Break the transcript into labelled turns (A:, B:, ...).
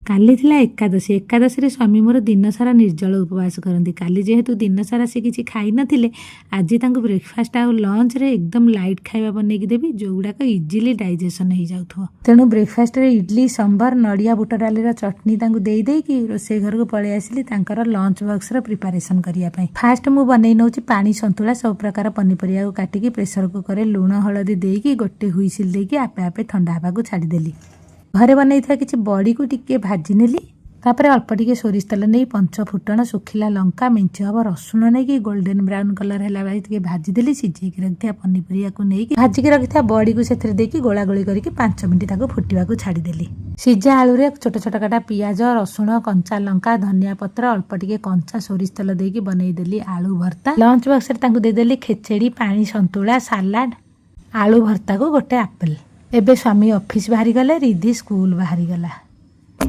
A: କାଲି ଥିଲା ଏକାଦଶୀ। ଏକାଦଶୀରେ ସ୍ୱାମୀ ମୋର ଦିନସାରା ନିର୍ଜଳ ଉପବାସ କରନ୍ତି। କାଲି ଯେହେତୁ ଦିନସାରା ସେ କିଛି ଖାଇନଥିଲେ, ଆଜି ତାଙ୍କୁ ବ୍ରେକଫାଷ୍ଟ ଆଉ ଲଞ୍ଚରେ ଏକଦମ ଲାଇଟ୍ ଖାଇବା ବନେଇକି ଦେବି, ଯେଉଁଗୁଡ଼ାକ ଇଜିଲି ଡାଇଜେସନ୍ ହେଇଯାଉଥିବ। ତେଣୁ ବ୍ରେକଫାଷ୍ଟରେ ଇଡଲି, ସମ୍ବର, ନଡ଼ିଆ ବୁଟ ଡାଲିର ଚଟଣି ତାଙ୍କୁ ଦେଇଦେଇକି ରୋଷେଇ ଘରକୁ ପଳେଇ ଆସିଲି ତାଙ୍କର ଲଞ୍ଚ ବକ୍ସର ପ୍ରିପାରେସନ୍ କରିବା ପାଇଁ। ଫାଷ୍ଟ ମୁଁ ବନେଇ ନେଉଛି ପାଣି ସନ୍ତୁଳା। ସବୁ ପ୍ରକାର ପନିପରିବାକୁ କାଟିକି ପ୍ରେସର କୁକରରେ ଲୁଣ ହଳଦୀ ଦେଇକି ଗୋଟେ ହୁଇସିଲ୍ ଦେଇକି ଆପେ ଆପେ ଥଣ୍ଡା ହେବାକୁ ଛାଡ଼ିଦେଲି। ଘରେ ବନେଇଥିବା କିଛି ବଡ଼ିକୁ ଟିକେ ଭାଜି ନେଲି। ତାପରେ ଅଳ୍ପ ଟିକେ ସୋରିଷ ତେଲ ନେଇ ପଞ୍ଚ ଫୁଟଣ, ଶୁଖିଲା ଲଙ୍କା, ମେଞ୍ଚେ ହବ ରସୁଣ ନେଇକି ଗୋଲ୍ଡେନ୍ ବ୍ରାଉନ୍ କଲର୍ ହେଲା ଭଳି ଟିକେ ଭାଜିଦେଲି। ସିଝେଇକି ରଖିଥିବା ପନିପରିବାକୁ ନେଇକି ଭାଜିକି ରଖିଥିବା ବଡ଼ିକୁ ସେଥିରେ ଦେଇକି ଗୋଳା ଗୋଳି କରିକି 5 ମିନିଟ୍ ତାକୁ ଫୁଟିବାକୁ ଛାଡ଼ିଦେଲି। ସିଝା ଆଳୁରେ ଛୋଟ ଛୋଟ କଟା ପିଆଜ, ରସୁଣ, କଞ୍ଚା ଲଙ୍କା, ଧନିଆ ପତ୍ର, ଅଳ୍ପ ଟିକେ କଞ୍ଚା ସୋରିଷ ତେଲ ଦେଇକି ବନେଇଦେଲି ଆଳୁ ଭର୍ତ୍ତା। ଲଞ୍ଚ ବକ୍ସରେ ତାଙ୍କୁ ଦେଇଦେଲି ଖେଚେଡ଼ି, ପାଣି ସନ୍ତୁଳା, ସାଲାଡ, ଆଳୁ ଭର୍ତ୍ତାକୁ ଗୋଟେ ଆପେଲ। ଏବେ ସ୍ୱାମୀ ଅଫିସ ବାହାରିଗଲେ, ରିଧି ସ୍କୁଲ ବାହାରିଗଲା।